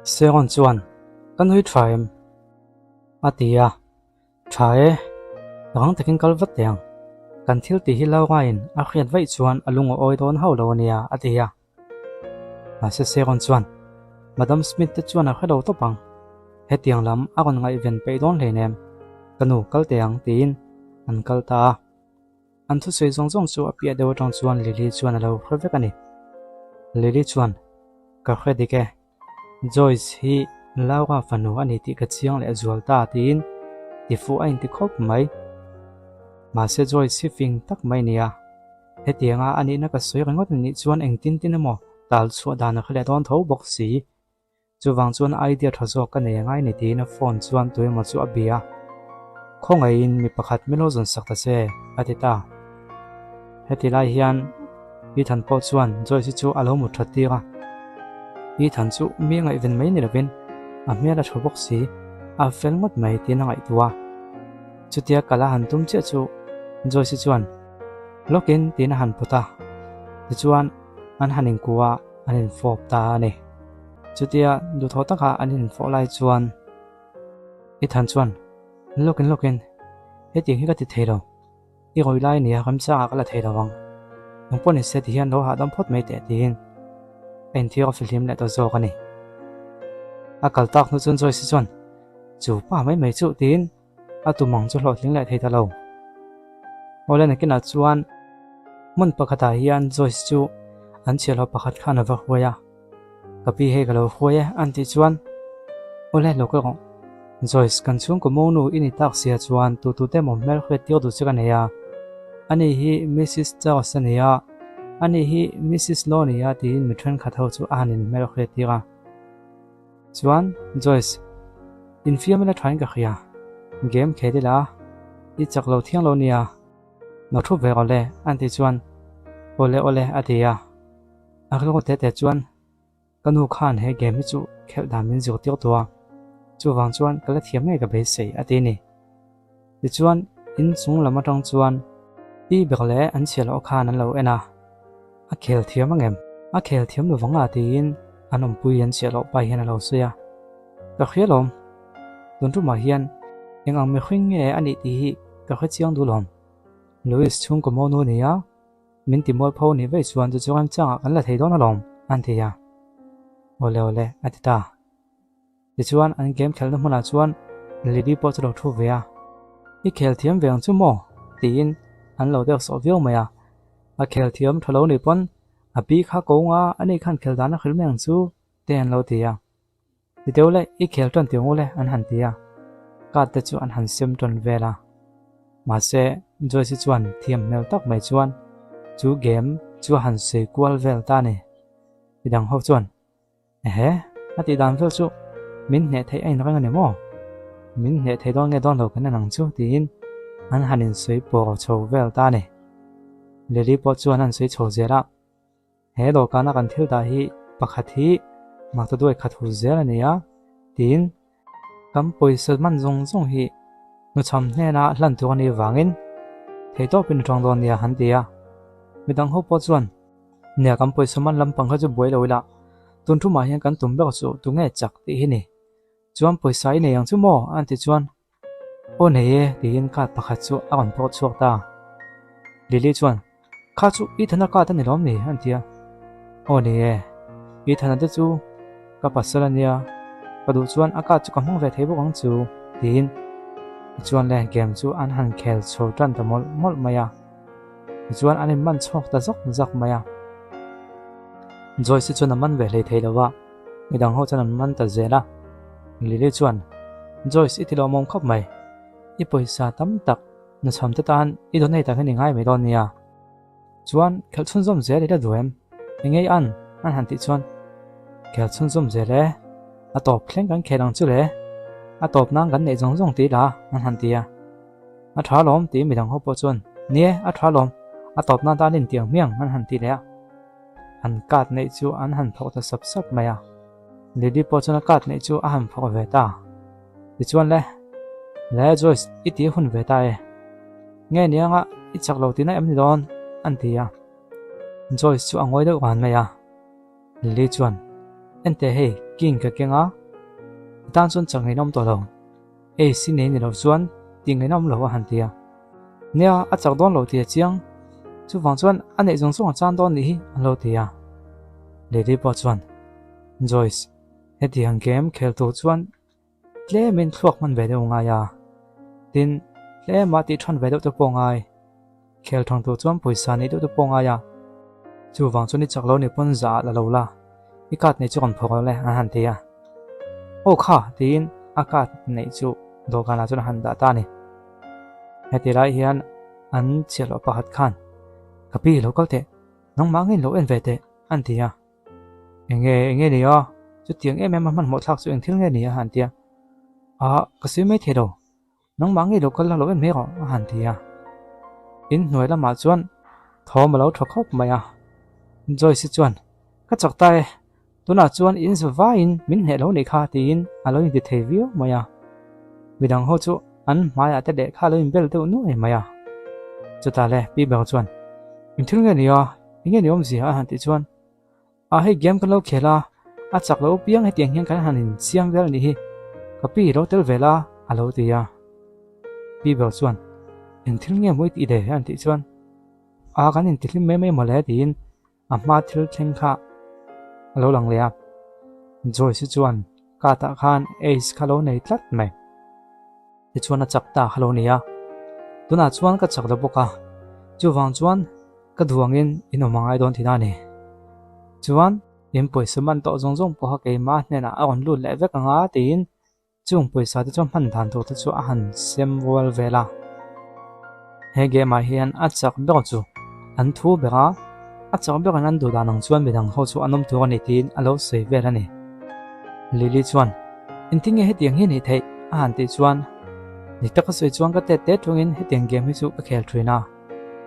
Sharon chuan, Ka nui tha em? a ti a. Tha e, rang takin kal vat teh ang. Kan thil tih hi Laura-in a hriat vaih chuan a lung a awi dawn hauh lo a nia, a ti a. Mahse Sharon chuan, Madam Smith te chuan a hre lo tawp ang. Hetiang lam a rawn ngaihven peih dawn hleinem. Ka nu kal teh ang, tiin an kal ta a. An thusawi zawng zawng chu a piah deuh atang chuan Lily chuan a lo hre vek a ni. Lily chuan, Ka hre dik e. Joyce hi Laura fanu a ni tih ka chiang leh zual ta tiin tifuh a inti khawp mai. Mahse Joyce hi fing tak mai nia. Hetianga a nihna ka sawi ringawt a nih chuan engtin tin emaw tal chhuah dan a hre leh dawn tho bawk si. Chuvang chuan idea tha zawk ka nei angai ni tiin a phone chuan tuemaw chu a bia a. Khawngaihin mi pakhat min lo zawn sak ta che, a ti ta. Heti lai hian Ethan pawh chuan Joyce chu a lo mut that tir a. Ethan chu mi a ngaihven mai ni lovin a hmel a tha bawk si, a fel ngawt mai tiin a ngaihtuah a. Chutia kal a han tum chiah chu Joyce chuan lawkin tiin a han pawt a. Tichuan an han inkuah a. An infawp ta a ni. Chutia duhthawh taka an infawh lai chuan Ethan chuan, Lawkin lawkin, hetiang hi ka ti thei lo. I rawi lai nia remchangah ka la thei lo ang. Nang pawh nise ti hian lo hahdam phawt mai teh tiin a inthiar a fihlim leh ta zawk a ni. A kal tak hnu chuan Joyce chuan, Chu pa mai mai chuh tiin A tum ang chu hlawhtling leh thei ta lo. Awle nakinah chuan hmun pakhatah hian Joyce chu an chhiahhlawh pakhat khan a va hruai a, Ka pi hei ka lo hruai e an tih chuan Awle lo kal rawh. Joyce kan chhungkaw monu i ni tak sia chuan tu tute emaw hmel hriat tir duh che ka nei a, ani hi Missus Charles a ni a, ani hi Missus Law a ni a tiin mi thenkhat ho chu a han inhmel hriat tir a. Chuan Joyce, infiam ila thain ka hria, game khel ila, i chak lo thiang lo nia, lo thu ve rawh le an tih chuan awle awle a ti a. A rilru teh teh chuan ka nu khan he game hi chu khelh dan min zirtir tawh a, chuvang chuan ka la thiam ngei ka beisei a ti ni. Tichuan in chung lam atang chuan pi ber leh an chhiah loh khan an lo en a, a khel thiam ang em? A khel thiam lo vang a tiin an awmpui an chhiah loh pa hian a lo sawi a, Ka hria lawm, tun tumah hian eng ang mihring nge a nih tih hi ka hre chiang duh lawm. Louis chhungkaw mawnu a ni a, min ti mualpho nih vei chuan chu chu remchangah kan la thei dawn alawm an ti a. Awle awle a ti ta. Tichuan an game khelhna hmunah chuan Lily pawh chu lo thu ve a, I khel thiam ve ang chu maw? tiin an lo deuh sawh viau mai a. A khel thiam tha lo nih pawn a pi kha ko nga a nih khan khel dan a hrilh mai ang chu te an lo ti a. Ti deuh le i khel tan ti ang u le an han ti a, card te chu an han sem tawn vel a. Mahse Joyce chuan thiam hmel tak mai chuan chu game chu a han sawi kual vel ta a ni. Midang ho chuan Ehe, a tih dan vel chu min hneh theih a inreng a ni maw? Min hneh thei dawn nge dawn lo kan en ang chu tiin an han insawi pawr chho vel ta a ni. Lily pawh chuan an sawi chho zel a, he dawhkana kan thil dah hi pakhat hi maktaduai khat hu zel a ni a tiin Kan pawisa man zawng zawng hi hnuchham hnena hlan tur a nih vangin theihtawpin a tawng dawn nia han ti a. Midang ho pawh chuan, Nia kan pawisa man lampang kha chu buai lo ila, tun thumah hian kan tum ber chu tunge chak tih hi ni. Chuan pawisa i nei ang chu maw? an ti chuan, Aw nei e tiin card pakhat chu a rawn pawh chhuak ta. Lily chuan, Kha chu Ethana card a ni lawm ni? an ti a. Aw ni e, Ethana te chu ka pasal a nia, ka duh chuan a card chu ka hmang ve thei bawk ang chu tiin tichuan le game chu an han khel chho tan ta mawlh mawlh mai a. Tichuan an inman chhawk ta zawk zawk mai a. Joyce chuan a man ve hlei thei lo va, midang ho chuan an man ta zel a. Lily chuan, Joyce i ti lawmawm khawp mai, i pawisa tam tak Nachham te tan i donate ang hi ni ngai mai dawn nia. Chuan khelh chhunzawm zel i la duh em? Engei an? An han tih chuan Khelh chhunzawm zel e, a tawp thleng kan khel ang chu le, a tawp nan kan neih zawng zawng tih la an han ti a. A tha lawm tih midang ho pawh chuan Ni e, a tha lawm, a tawp nan tan intiang hmiang an han ti leh a. An card neih chu an han phawk ta sap sap mai a. Lily pawh chuan a card neih chu a han phawk ve ta. Tichuan le, le Joyce i tih hun ve ta e. Nge nianga i chak lo tihna em ni dawn? an ti a. Joyce chu a ngawi deuh ran mai a. Lily chuan, Ente hei, King ka keng a, i tan chuan chak ngaihna awm tawh lo. Ace i nei ni lo chuan tih ngaihna awm lo a han ti a. Nia, a chak dawn lo tih a chiang. Chuvang chuan a neih zawng zawng a chan dawn nih hi a lo ti a. Lily pawh chuan, Joyce, hetiang game khel tur chuan tlemin thluak hman ve deuh ngai a. Tin, tlema tih than ve deuh te pawh ngai. Khel thang tur chuan pawisa neih deuh te pawh ngai a. Chuvang chuan i chak lo nih pawn zah ah la lo la, i card neih chu kan phawk lo le an han ti a. Aw kha tiin a card neih chu dawhkan ah chuan a han dah ta a ni. Heti lai hian an chhiahhlawh pakhat khan, Ka pi lo kal teh, nangmah ngei lo en ve teh an ti a. Enge enge ni a, chutiang em em a hmanhmawh thlak chu eng thil nge ni a han ti a. Ah ka sawi mai thei lo. Nangmah ngei lo kal la lo en mai rawh a han ti a. In hnuai lamah chuan thawm a lo tha khawp mai a. Joyce chuan, Ka chak ta e, tunah chuan in za vaiin min hneh lo nih kha tiin a lo inti thei viau mai a. Midang ho chu an hmaiah te lehkha a lo inbel deuh nuai mai a. Chutah le Pi Ber chuan, Eng thil nge ni a, eng nge ni awmzia a han tih chuan, A hei game kan lo khel a, a chak lo piang hetiang hian kan han insiam vel anih hi, ka pi lo tel vel a, a lo ti a. Pi ber chuan, Eng thil nge maw i tih le? an tih chuan, A kan intihlim mai mai mawle tiin a hma thil thleng kha a lo lang leh a. Joyce chuan card ah khan Ace kha lo nei tlat mai. Tichuan a chak ta kha lo ni a, tunah chuan ka chak lo bawk a, chuvang chuan Ka duangin in awm a ngai dawn thin a ni. Chuan, in pawisa man tawh zawng zawng pawha keimah hnenah a rawn lut leh vek ang a tiin chung pawisa te chu hman dan tur te chu a han sem rual vel a. He game ah hian a chak ber chu an thu ber a, a chak berin an duh dan ang chuan midang ho chu an awm tur a ni tiin a lo sawi vel a ni. Lily chuan, Engtin nge hetiang hi a nih theih? a han tih chuan, Dik taka sawi chuan ka tet te tungin hetiang game hi chu ka khel thin a.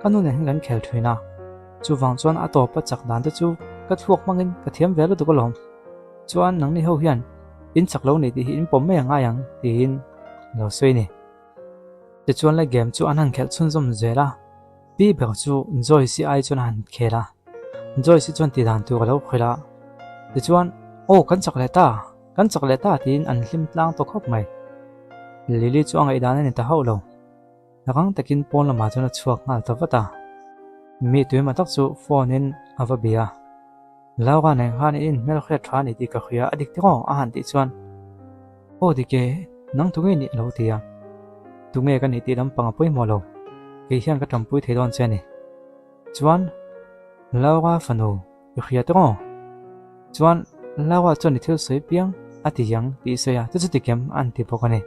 Ka nu nen hian kan khel thin a, chuvang chuan a tawp a chak dan te chu ka thluak hmangin ka thiam ve lutuk alawm. Chuan nangni ho hian in chak lo ni tih hi in pawm mai a ngai ang tiin a lo sawi a ni. Tichuan le game chu an han khelh chhunzawm zel a, pi ber chu Joyce-i ai chuan a han khel a, Joyce-i chuan ti dan tur a lo khawih a, tichuan aw kan chak leh ta, kan chak leh ta tiin an hlim tlang tawh khawp mai. Lily chu a ngaihdan a ni ta hauh lo. Rang takin pawn lamah chuan a chhuak nghal ta vat a. Mi tuima tak chu phone in a va bia. Laura nen khan i inhmel hriat tha a ni tih ka hria a dik tiraw a han tih chuan Aw dik e, nang tunge nih a lo ti a. Tunge ka nih tih lampang a pawimawh lo, kei hian ka tanpui thei dawn che a ni. Chuan Laura fanu I hria tawng aw. Chuan Laura chuan i thil sawi piang a ti ang tih i sawi a, chu chu tikem a an ti bawk a ni.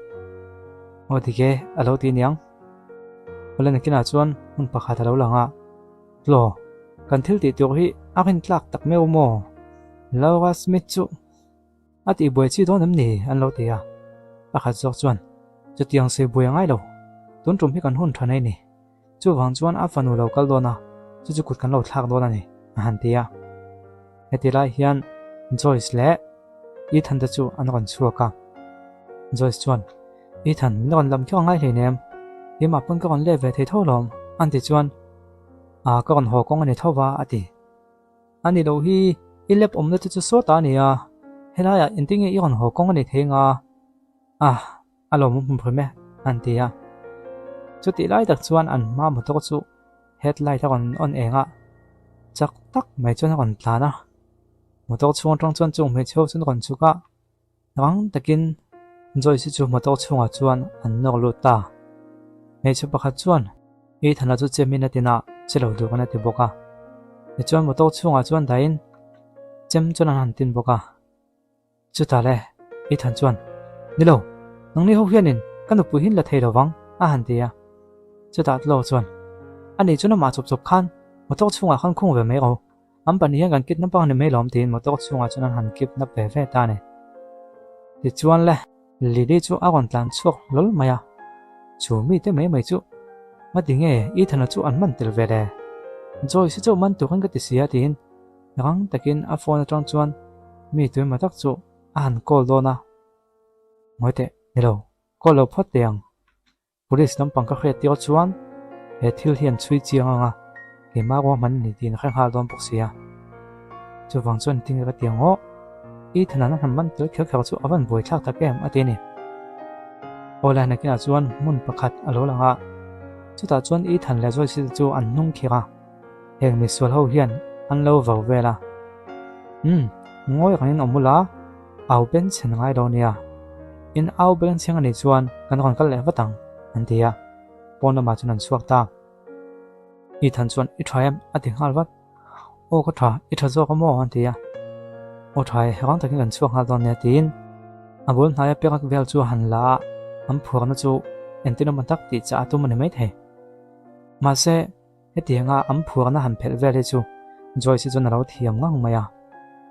Aw dik e, a lo ti aniang. Awle nakinah chuan hmun pakhat a lo lang a, Tlaw, kan thil tih tur hi a rintlak tak meuh maw? Laura Smith chu A tih buai chi dawn em ni? an lo ti a. Pakhat zawk chuan, Chutiang sawi buai a ngai lo. Tun tum hi kan hun tha nei ni. Chuvang chuan a fanu lo kal dawn a, chu chu kut kan lo thlak dawn a ni, a han ti a. Heti lai hian Joyce leh Ethan te chu an rawn chhuak a. Joyce chuan, Ethan, min rawn lam kher a ngai hleinem. Keimah pawn ka rawn let ve thei tho lawm, an ti chuan, A, ka rawn haw kawng a ni tho va, a ti. A ni loh hi, i lep awmna te chu sawtah a ni a, helaiah engtin nge i rawn haw kawng a ni thei anga? Ah, a lawmawm hmu hrim e, an ti a. Chutih lai tak chuan an hma motor chu headlight a rawn on eng a, chak tak mai chuan a rawn tlan a. Motor chhung atang chuan chung hmeichhe ho chu an rawn chhuk a. Rang takin Joyce chu motor chhungah chuan an nawr lut ta. Hmeichhe pakhat chuan Ethan-a chu chemin a tin a, che lo duh kan a ti bawk a. Tichuan motor chhungah chuan dahin chem chuan an han tin bawk a. Chutah le Ethan chuan, Ni lo, nangni ho hianin ka nupui hi in la thei lo vang, a han ti a. Chutah Tlo chuan, Ani chuan amah chawp chawp khan motor chhungah khan khung ve mai rawh. An pahnih hian kan kidnap ang ni mai lawm tiin motor chhungah chuan an han kidnap ve ve ta a ni. Tichuan le, Lily chu a rawn tlan chhuak hlawl mai a, chu mite mai mai chu ngati nge Ethan-a chu an man tel ve le? Joyce hi chauh man turin ka ti si a tiin rang takin a phone atang chuan mi tuemaw tak chu a han call dawn a, Ngawi teh, ni lo, call lo phawt teh ang. Police lampang ka hriat tir chuan he thil hi an chhui chiang ang a, keimah ruahman a ni tiin a hre nghal dawn bawk si a. Chuvang chuan engtin nge ka ti ang aw? Ethan-a'n a han man tel kher kher chu a van buaithlak tak em a ti a ni. Awle nakinah chuan hmun pakhat a lo lang a, chutah chuan Ethan leh Joyce te chu an hnung khirh a, heng misual ho hian an lo vau vel a. Umm, ngawi rengin awm ula, au bengchhen ngai lo nia. In au bengchheng a nih chuan kan rawn kal leh vat ang, an ti a, pawn lamah chuan an chhuak ta. Ethan chuan i tha em? a ti nghal vat. Aw ka tha, i tha zawk a maw? an ti a. Aw tha e, rang takin kan chhuak nghal dawn nia tiin a bul hnaia perak vel chu a han la a, an phuarna chu entir emaw tak tih chah a tum a ni maithei. Mahse, hetianga an phuarna han phelh vel hi chu Joyce-i chuan a lo thiam ngang mai a,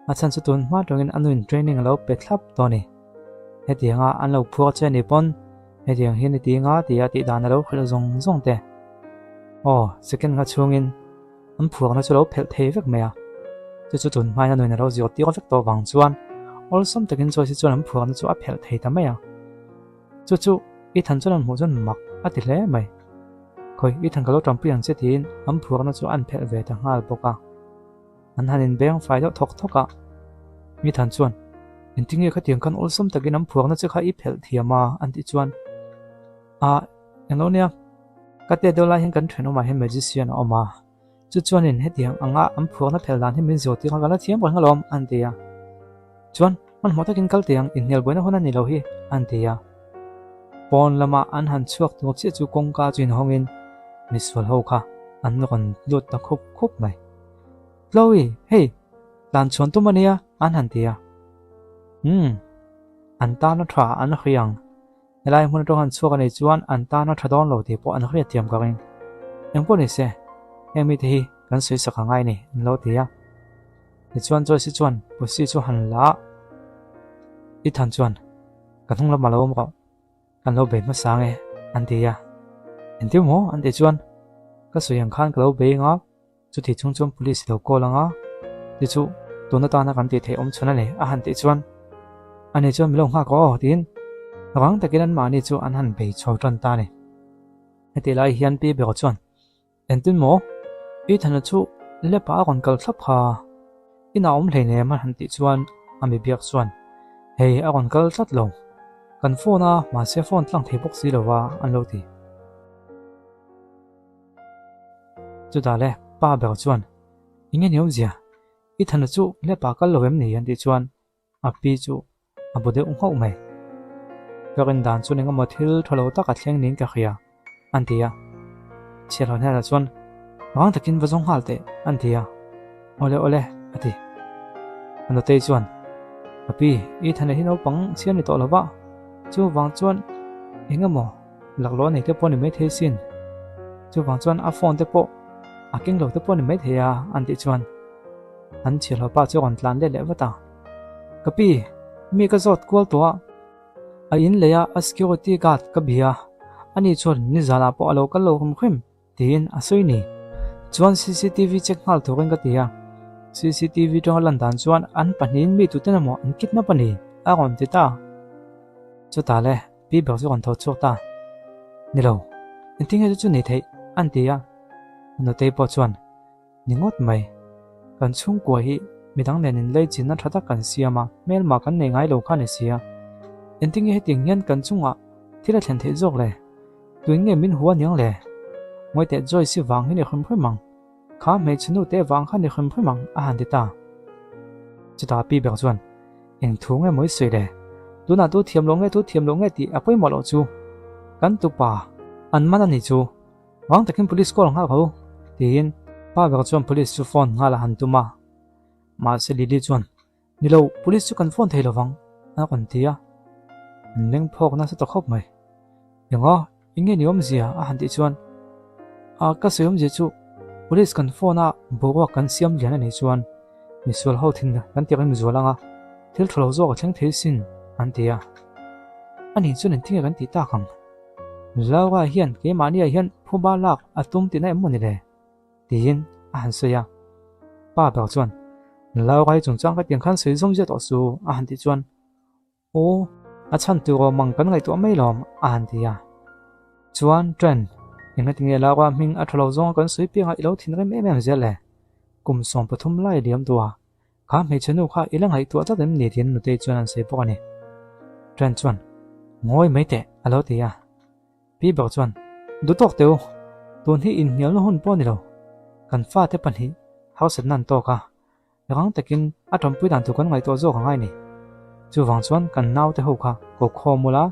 a chhan chu tun hma tawngin a nuin training a lo pe thlap tawh a ni. Hetianga an lo phuar che ni pawn Hetiang hian i ti nga tia tih dan a lo hrilh zawng zawng te. Aw, second nga chhungin an phuarna chu lo phelh thei vek mai a. Chu chu tun hmain a nuin a lo zir tir vek tawh vang chuan awlsam takin Joyce chuan an phuarna chu a phelh thei ta mai a. Chu chu Ethan chuan an hmuh chuan mak a ti hle mai. Khawi, Ethan ka lo tanpui ang che tiin an phuarna chu an phelh ve ta nghal bawk a. An han inbeng fai deuh thawk thawk a, Ethan chuan, Engtinge khatiang khan awlsam takin an phuarna che kha i phelh thiam a? an tih chuan, Ah, englo nia, ka tet deuh lai hian kan thenawmah hian magician a awm a, chu chuanin hetiang anga an phuarna phelh dan hi min zawhtir a, ka la thiam reng alawm, an ti a. Chuan, hmanhmawh takin kal teh ang, inhnial buaina hun a ni lo hi, an ti a. Pawn lama an han chhuak tur chiah chu kawngka chu inhawngin misual ho kha an rawn lut ta khup khup mai. Chloe, hei, tlan chhuan tum a nia, an han ti a. Umm, an tana tha an hri ang. Helai hmun atang han chhuak a nih chuan an tana tha dawn lo tih pawh an hriat thiam ka ring. Eng pawh ni se, heng mite hi kan sawi sak a ngai ni, an lo ti a. Tichuan Joyce chuan Pussy chu han la a, Ethan chuan, Ka hnung lamah lo awm rawh. Kan lo bei hmasa nge, an ti a. Engtin maw? an tih chuan, Ka sawi ang khan ka lo bei anga, Chuti chung chuan police lo call anga, ti chu tun atana kan tih theih awm chhun a ni a han tih chuan ani chuan min lo nghak aw tiin rang takin anmahni chu an han bei chho tan ta a ni. Heti lai hian Pi Bero chuan engtin maw Ethan-a chu lepa a rawn kal thlap kha inah awm hleinem a han tih chuan a mi biak chuan hei a rawn kal tlat lo kan phone a mahse phone tlang thei bawk si lova an lo ti. Chutah le pa ber chuan, Enge ni awmzia? I thana chu hlepa kal lo em ni? an tih chuan a pi chu a bu deuh nghauh mai. Ka rin dan chuan engemaw thil tha lo tak a thleng niin ka hria, an ti a. Chhiarhlawh hnenah chuan, Rang takin va zawng nghal teh, an ti a. Awle awle, a ti. A nutei chuan, Ka pi, i thana hi naupang chhiar ni tawh lo va, chuvang chuan engemaw Laklawh a nei te pawh a ni maithei sin. Chuvang chuan a phone te pawh a keng lo te pawh a ni maithei a an tih chuan an chhiarhlawh pa chu a rawn tlan let leh vat a. Ka pi, mi ka zawt kual tawh a, a in lei a a security guard ka bia a, ani chuan nizanah pawh a lo kal lo hrim hrim. Tiin a sawi ni. Chuan cctv check nghal turin ka ti a, cctv tanga lan dan chuan an pahnihin mi tuten emaw an kidnap a ni a rawn ti ta. Chutah le pi ber chu rawn tho chhuak ta. Ni lo, engtin nge chu chu ni theih an ti a, Nutei pawh chuan Ni ngawt mai. Kan chhungkua hi midang nen inlei chinna tha tak kan siam a, hmelma kan nei ngai lo kha ni sia. Engtin nge hetiang hian kan chungah thil a thlen theih zawk le? Tuin nge min hua niang le? Ngawi teh Joyce i vang hi ni hrim hrim ang. Kha hmeichhe nu te vang kha ni hrim hrim ang a han ti ta. Chutah pi ber chuan, Eng thu nge maw i sawi le? Tunah tu thiam loh nge tu thiam loh nge tih a pawimawh loh chu. Kan tupa an man a ni chu. Vang takin police call nghal ho tiin pa ber chuan police chu phone nghal a han tum a. Mahse Lily chuan, Ni lo, police chu kan phone thei lovang a rawn ti a. An meng phawk nasa ta khawp mai. Enga, eng nge ni awmzia a han tih chuan, A, ka sawi awmzia chu police kan phone a boruak kan siam lian a nih chuan misual ho thin kan ti rem zual ang a, thil tha lo zawk a thleng thei sin an ti a. Ani chuan engtin nge kan tih tak ang? Laura hian keimahniah hian phuba lak a tum tihna em maw ni le? tiin a han sawi a. Pa ber chuan, Laura hi chungchang ka tiang khan sawi zawm zia tawh su a han tih chuan, Aw, a chhan tur awm ang kan ngaihtuah mai lawm a han ti a. Chuan, Trent, engati nge Laura hming a tha lo zawnga kan sawi piangah i lo thinrim em em zel le? Kum 13 lai liam duh a. Kha hmeichhe nu kha i la ngaihtuah tlat em ni tiin Nutei chuan an sawi bawk a ni. Trent chuan, Ngawi mai teh, a lo ti a. Pi ber chuan, Duhtawk teh u, tun hi inhnialna hun pawh a ni lo. Kan fate pahnih harsatna an tawk a, rang takin a tanpui dan tur kan ngaihtuah zawk a ngai ni. Chuvang chuan kan naute ho kha ko khawm ula,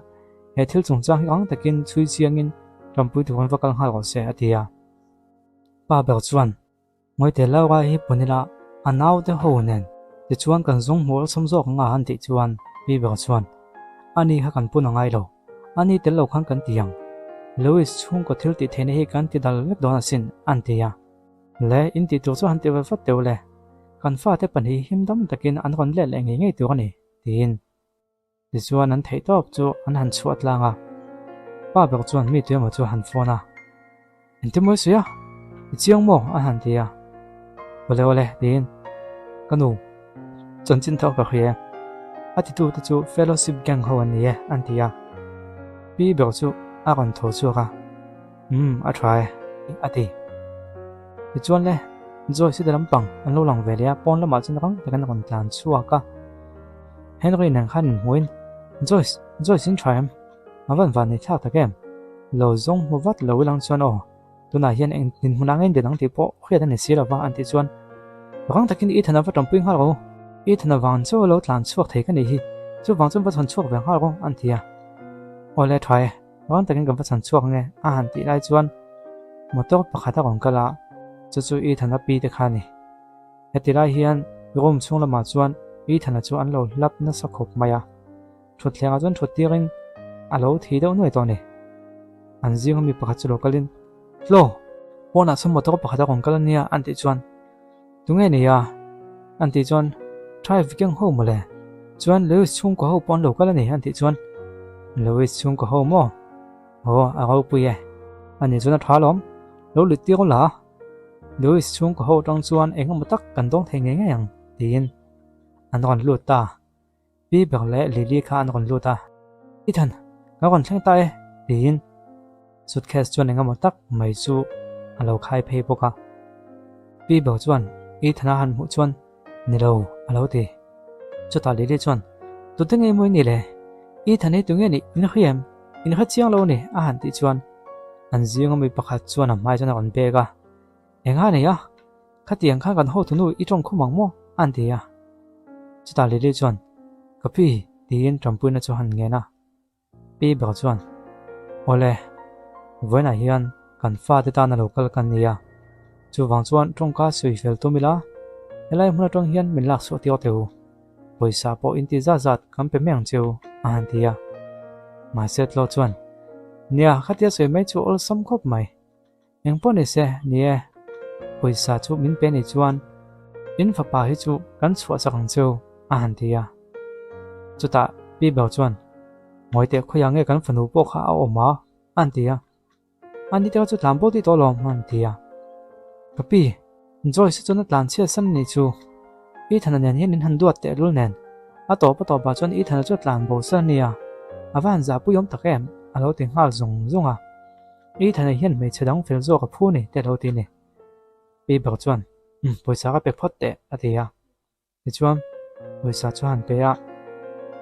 he thil chungchang hi rang takin chhui chiangin tanpui tur an va kal nghal rawh se, a ti a. Pa ber chuan, Ngawite Laura hi pun ila a naute ho nen tichuan kan zawng hmuh awlsam zawk anga han tih chuan Pi ber chuan, Ani kha kan pun a ngai lo, ani tel lo khan kan ti ang. Louis chhungkaw thil tih theihna hi kan ti dal vek dawn asin, an ti a. Le, in tih tur chu han ti ve vat teuh le. Kan fate pahnih him dam takin an rawn let leh ngei ngei tur a ni, tiin. Tichuan an theih tawp chu an han chhuah tlang a. Pa ber chuan mi tuemaw chu a han phone a. Engtin mawi sawi a? I chiang maw? a han ti a. Awle awle, tiin ka nu chanchin thar ka hria e. A titute chu Fellowship Gang ho an ni e, an ti a. Pi ber chu a rawn tho chhuak a. Umm, a tha e, a ti. Tichuan le, Joyce te lampang an lo lang ve leh a, pawn lamah chuan rang takin a rawn tlan chhuak a. Henry nen khan inhmuhin, Joyce, Joyce in tha em? A van van nei thlak tak em? Lo zawng hmu vat lo ilang chuan aw, tunah hian eng dinhmun ang engdin ang tih pawh hriat a ni si lova an tih chuan rang takin Ethan a va tanpui nghal rawh u, Ethan a vang chu lo tlan chhuak thei ka nih hi, chuvang chuan va chhawn chhuak ve nghal rawh an ti a. Aw le tha e. Rang takin kan va chhan chhuak nge a han tih lai chuan motor pakhat a rawn kal a, chu chu Ethan-a pi te kha a ni. Heti lai hian room chhung lamah chuan Ethan-a chu an lo hlap nasa khawp mai a, thutthlengah chuan thut tirin a lo thi deuh nuai tawh a ni. An zinga mi pakhat chu lo kalin, Hlo! Pawnah sawn motor pakhat a rawn kal a nia an tih chuan, Tunge ni a? An tih chuan, Drive keng ho mawle. Chuan Lewis chhungkaw ho pawh an lo kal a ni an tih chuan, Lewis chhungkaw ho maw? Aw, a ropui e. Ani chuan a tha alawm. Lo lut tir ula. Lewis chhungkaw ho atang chuan eng emaw tak kan dawng thei ngei ngei ang, tiin an rawn lut ta. Pi ber leh Lily kha an rawn lut a, Ethan, kan rawn thleng ta e, tiin suitcase chuan engemaw tak mai chu a lo khai phei bawk a. Pi ber chuan Ethan-a han hmuh chuan, Ni lo, a lo ti. Chutah Lily chuan, Tute nge maw i nih le? Ethan hi tunge nih in hria em? In hre chiang lo a ni, a han tih chuan an zinga mi pakhat chuan a hmai chuan a rawn bek a. Enga nei a? Khatiang khan kan hotunu i tawng khum ang maw? a ti a. Chutah Lily chuan, Ka pi, tiin tanpuina chu han ngen a. Pi ber chuan, Awle, vawiinah hian kan fate tana lo kal kan ni a. Chuvang chuan tawngka sawi fel tum ila, helai hmun atang hian min lak chhuah tir teh u. Pawisa pawh inti zat zat kan pe mai ang che u, a han ti a. Mahse Tlo chuan, Nia, khatia sawi mai chu awlsam khawp mai. Eng pawh ni se, ni e, pawisa chu min pe ni chuan in fapa hi chu kan chhuah chak ang cheu, a han ti a. Chutah Pi Ber chuan, Ngawi teh khawiah nge kan fanu pawh kha a awm a? a han ti a. A ni te kha chu tlan bo tih tawh alawm, a han ti a. Ka pi, Joyce chuan a tlan chhiat san ni chu. Ethan-a nen hian in han duat teh lul nen. A tawp a tawpah chuan Ethan-a chu a tlan bo san a nia, a va han zahpui awm tak em, a lo ti nghal zung zung a. Ethan-a hian hmeichhe dang fel zawk a phu ni te lo ti ni. Pi ber chuan, Umm, pawisa ka pe phawt teh, a ti a. Tichuan, pawisa chu a han pe a,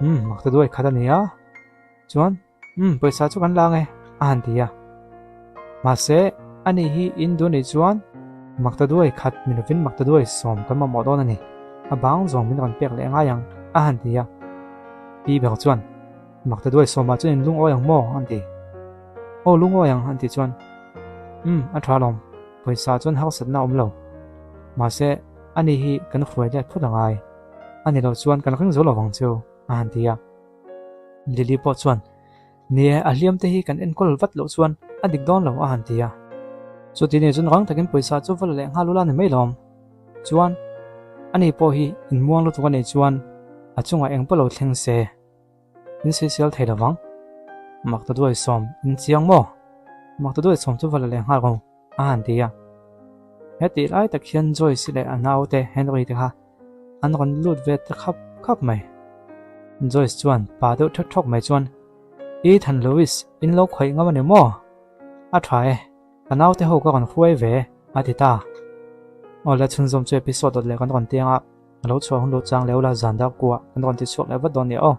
Umm, mak ta duai khat a ni a. Chuan, Umm, pawisa chu kan la ang e, a han ti a. Mahse, ani hi in duh nih chuan mak ta duai khat ni lovin mak ta duai sawm kan mamawh dawn a ni. A bang zawng min rawn pek leh ngai ang, a han ti a. Pi ber chuan, Mak ta duai sawmah chuan in lungawi ang maw? an ti. Aw lungawi ang an tih chuan, Umm, a tha alawm, pawisa chuan harsatna a awm lo. Mahse, ani hi kan hruai let phawt angai. A ni lo chuan kan ring zo lo vang chu, a han ti a. Lily pawh chuan, Ni e, a hliam te hi kan enkawl vat loh chuan a dik dawn lo, a han ti a. Chuti ni chuan rang takin pawisa chu va la leh nghal ula ni mai lawm. Chuan, ani pawh hi inmuang lutuk a nih chuan a chungah eng pawh lo thleng se. In sawisel thei lovang. Mak ta duai sawm, in chiang maw? Mak ta duai sawm chu va la leh nghal rawh a han ti a. He tih lai tak hian Joyce leh a naute Henry te kha an rawn lut ve ta khap khap mai. Joyce chuan pa deuh thek thawk mai chuan, Ethan Lewis, in lo khawih ngam a ni maw? A tha e, ka naute ho ka rawn hruai ve, a ti ta. Aw le chhunzawm chu episode dawt leh kan rawn tiang a. A lo chhuah hun lo chang leh ula zan dar kuah kan rawn ti chhuak leh vat dawn nia aw.